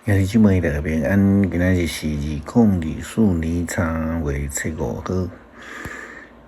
兄弟姊妹，大家平安。今仔日是2024年3月7、5號。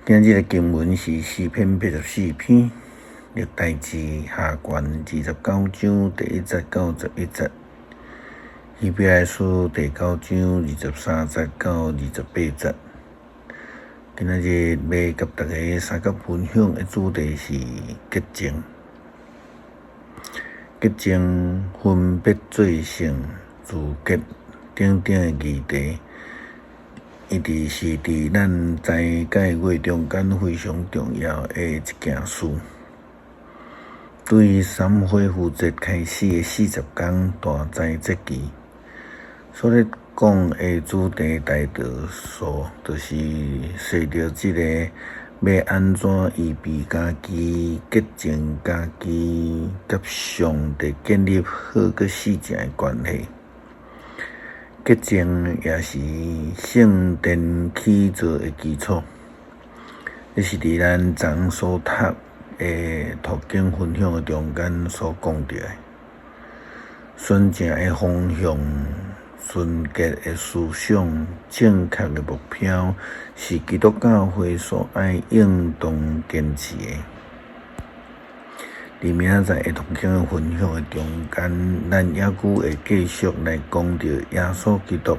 今日的經文是詩篇84篇，歷代志下卷29章第1節到11節，希伯來書第九章23節到28節。今仔日欲佮大家相佮分享的主題是潔淨。潔淨分別做聖、自潔等等的議題，一直是佇咱齋戒月中間非常重要的一件事。對三恢復節開始的40工大齋節期，所咧講的主題大多數就是說著這个欲按怎預備家己、潔淨家己，佮上帝建立好閣四正的關係。潔淨也是聖殿起造的基礎，這是佇咱昨所讀的讀經分享的中間所講著的。純正的方向、純潔的思想、正確的目標，是基督教會所愛應當堅持的。佇明仔載的讀經分享的中間，咱猶閣會繼續來講著耶穌基督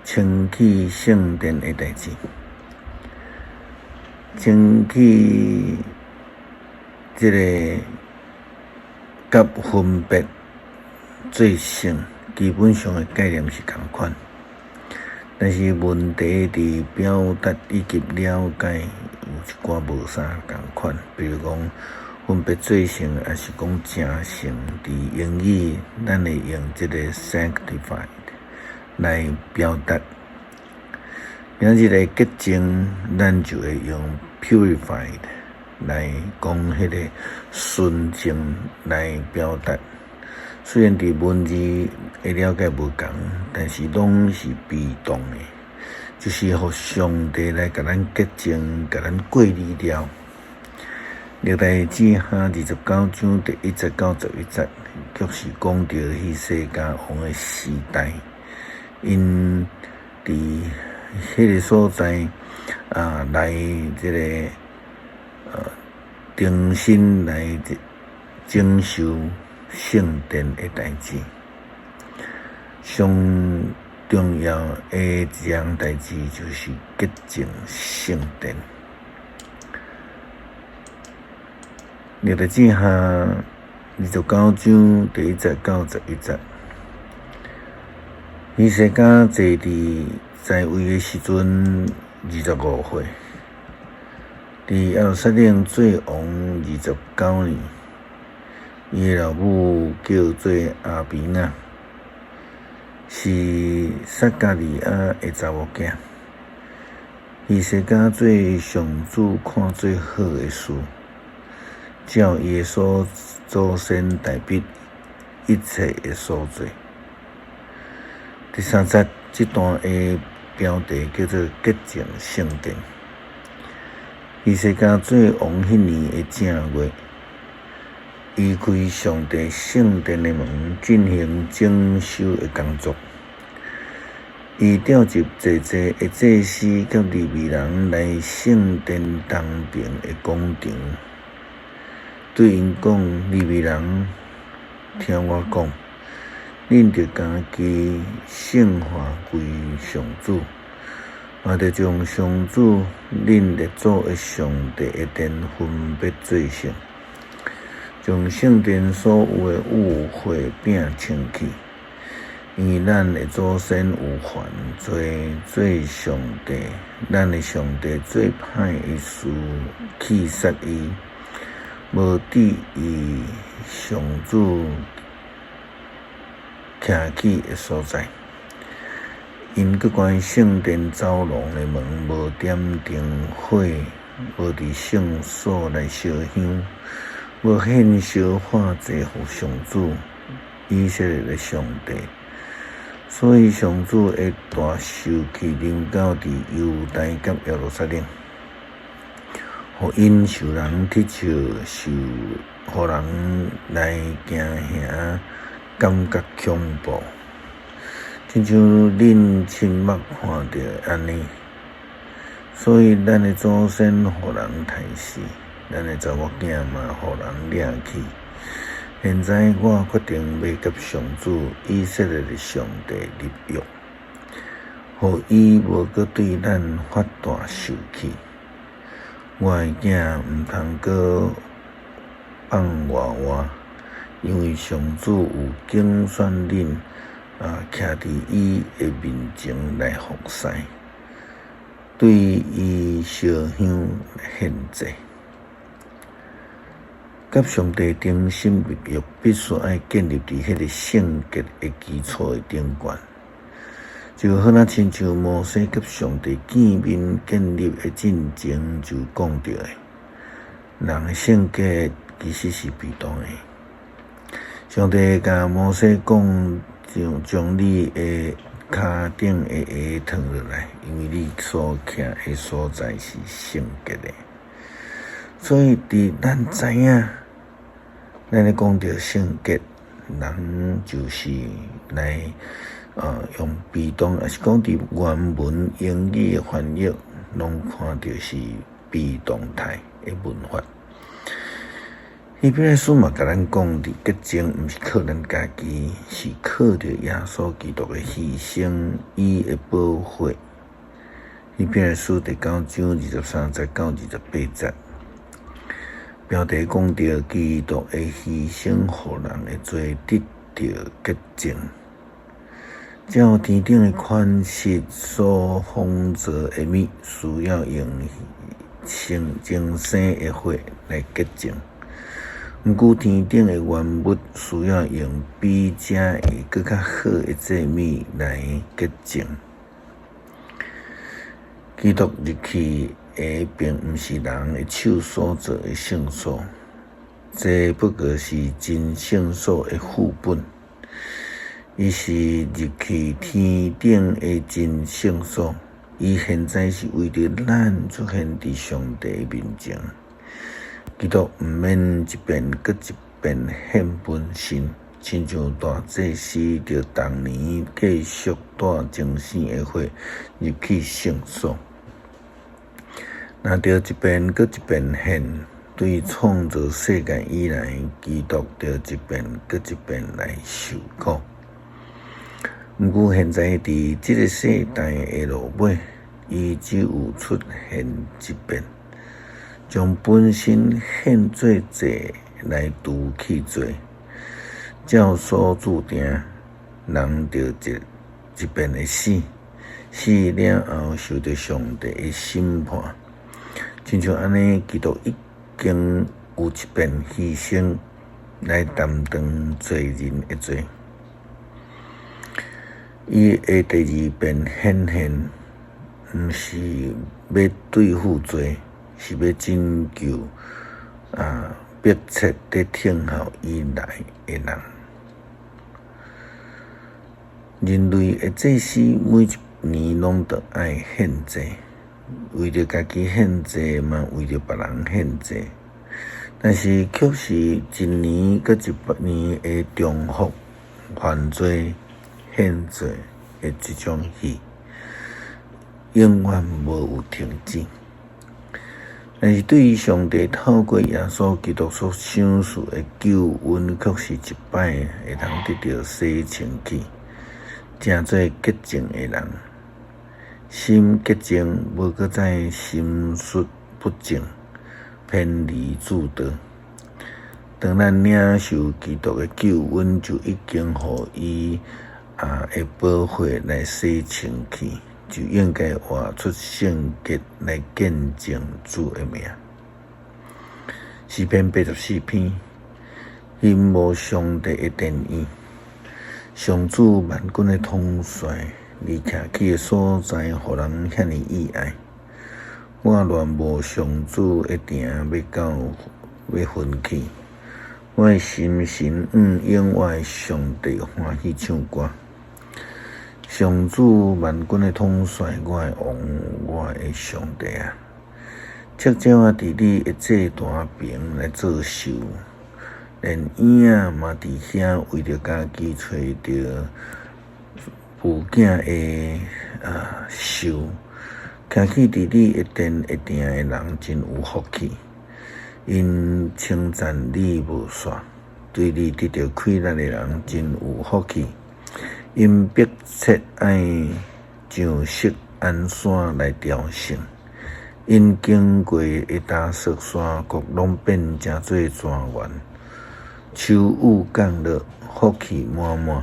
清去聖殿的代誌。清去這个佮分別做聖，基本上的概念是仝款，但是問題佇表達以及了解有一寡無啥仝款，比如講，分別做聖，抑是講成聖，佇英語咱會用這个 sanctified 來表達。今仔日的潔淨，咱就會用 purified 來講彼个純淨來表達。雖然佇文字的了解無仝，但是攏是被動的，就是予上帝來共咱潔淨，共咱過濾掉。歷代志下29章第1節到11節，卻是講著希西家王的時代，𪜶佇彼个所在啊，來這个重新來整修聖殿的代誌。上重要的一項代誌就是潔淨聖殿。歷代志下29章第1節到11節，希西家坐佇在位的時陣25歲，佇耶路撒冷做王29年。伊的老母叫做亞比雅，是撒迦利亞的查某囝。希西家做上主看做好的事，照伊的所祖先大衛一切的所做。第三節這段的標題叫做潔淨聖殿。希西家做王彼年的正月，伊開上帝聖殿的門，進行整修的工作。伊召集濟濟的祭司佮利未人來聖殿東爿的廣場，對𪜶講：利未人，聽我講，恁著家己聖化歸上主，嘛著將上主恁列祖的上帝的殿分別做聖，將聖殿所有的污穢摒清去。因為咱的祖先有犯罪，做上帝，咱的上帝做歹的事，氣煞伊，無佇伊上主徛起的所在。𪜶閣關聖殿走廊的門，無點燈火，無佇聖所來燒香，無獻燒化祭予上主以色列的上帝。所以上主的大受氣臨到佇猶大佮耶路撒冷，予𪜶受人嗤笑，受予人來驚嚇，感覺恐怖。親像恁親目看著按呢。所以咱的祖先予人刣死，咱的查某囝嘛予人掠去。現在我決定欲佮上主以色列的上帝立約，予伊無閣對咱發大受氣。我的囝毋通閣放活活，因為上主有揀選恁徛佇伊的面前來服侍，對伊燒香獻祭。佮上帝重新立約，必須愛建立佇彼个聖潔的基礎的頂懸。就好若親像摩西佮上帝見面建立的進前就講著的，人的性格其實是被動的。上帝共摩西講，將你的跤頂的鞋脫落來，因為你所徛的所在是聖潔的。所以，佇咱知影，咱咧講著聖潔，人就是來用被動，抑是講佇原文英語的翻譯，攏看著是被動態的文法。希伯來書嘛，共咱講，佇潔淨毋是靠咱家己，是靠著耶穌基督的犧牲，伊的寶血。希伯來書第九章23節到28節，標題講著基督的犧牲，予人的罪得著潔淨。照天頂的款式所仿造的物，需要用牲的血來潔淨。毋過天頂的原物需要用比這閣較好的祭物來潔淨。基督入去的並毋是人的手所造的聖所，這不過是真聖所的副本。伊是入去天頂的真聖所，伊現在是為著咱出現佇上帝面前。基督毋免一遍閣一遍獻本身，親像大祭司著逐年繼續帶精牲的血入去聖所。若著一遍閣一遍獻，對創造世界以來，基督著一遍閣一遍來受苦。毋過現在佇這个世代的落尾，伊只有出現一遍，將本身獻做祭來除去罪，照所註定，人著一遍會死，死了後受著上帝的審判。親像按呢，基督已經有一遍犧牲來擔當濟人的罪。伊的第二遍顯現，毋是欲對付罪，是欲拯救迫切佇等候伊來的人。人類的祭司每一年攏著愛獻祭，為著家己獻祭，嘛為著別人獻祭。但是卻是一年閣一年的重複犯罪獻祭的這種戲，永遠無有停止。但是對於上帝透過耶穌基督所賞賜的救恩，卻是一擺會通得著洗清去，成做潔淨的人，心潔淨，無閣再心術不正，偏離主道。當咱領受基督的救恩，就已經予伊的寶血來洗清去，就應該活出聖潔來見證主的名。詩篇84篇，欣慕上帝的殿宇，上主萬軍的統帥，你徛起的所在，予人遐爾意愛。我戀慕上主的殿，欲到欲昏去。我的心神向永活的上帝歡喜唱歌。上主萬軍的統帥，我的王，我的上帝啊！赤鳥仔佇你的祭壇邊來做岫，連鷹仔嘛佇遐為著家己揣著父囝的壽，徛起佇你的殿的埕的人真有福氣，𪜶稱讚你無煞，對你得著氣力的人真有福氣，𪜶迫切愛上錫安山來朝聖，𪜶經過的大雪山谷攏變成做莊園，秋雨降落，福氣滿滿。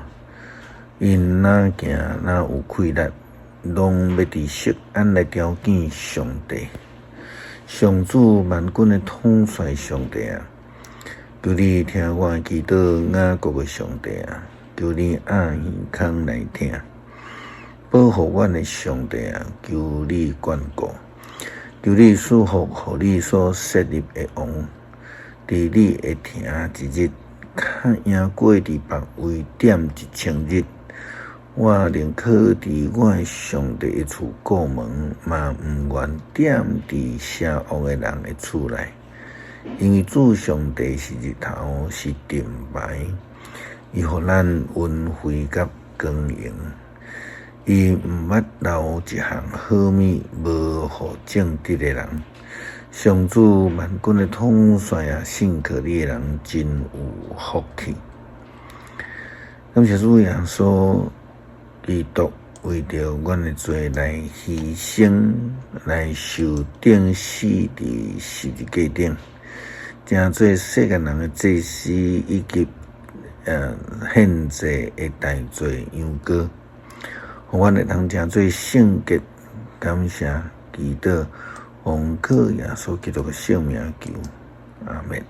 𪜶若行若有氣力，攏欲佇錫安來朝見上帝。上主萬軍的統帥上帝啊，求你聽我的祈禱，雅各的上帝啊，求你掩耳孔來聽。保護阮的上帝啊，求你眷顧，求你賜福予你所設立的王，佇你的庭一日，較贏過佇別位踮1000日。我寧可佇我的上帝的厝顧門，嘛毋願踮佇邪惡的人的厝內，因為主上帝是日頭，是盾牌，伊予咱恩惠佮光榮。伊毋捌留一項好物，無予正直的人。上主萬軍的統帥啊，信靠你的人真有福氣。感謝主耶穌基督為著阮的罪來犧牲，來受釘死佇十字架頂，成做世間人的祭司以及獻祭的代罪羊羔，予阮會當成做聖潔。感謝祈禱，奉靠耶穌基督的聖名求，阿們。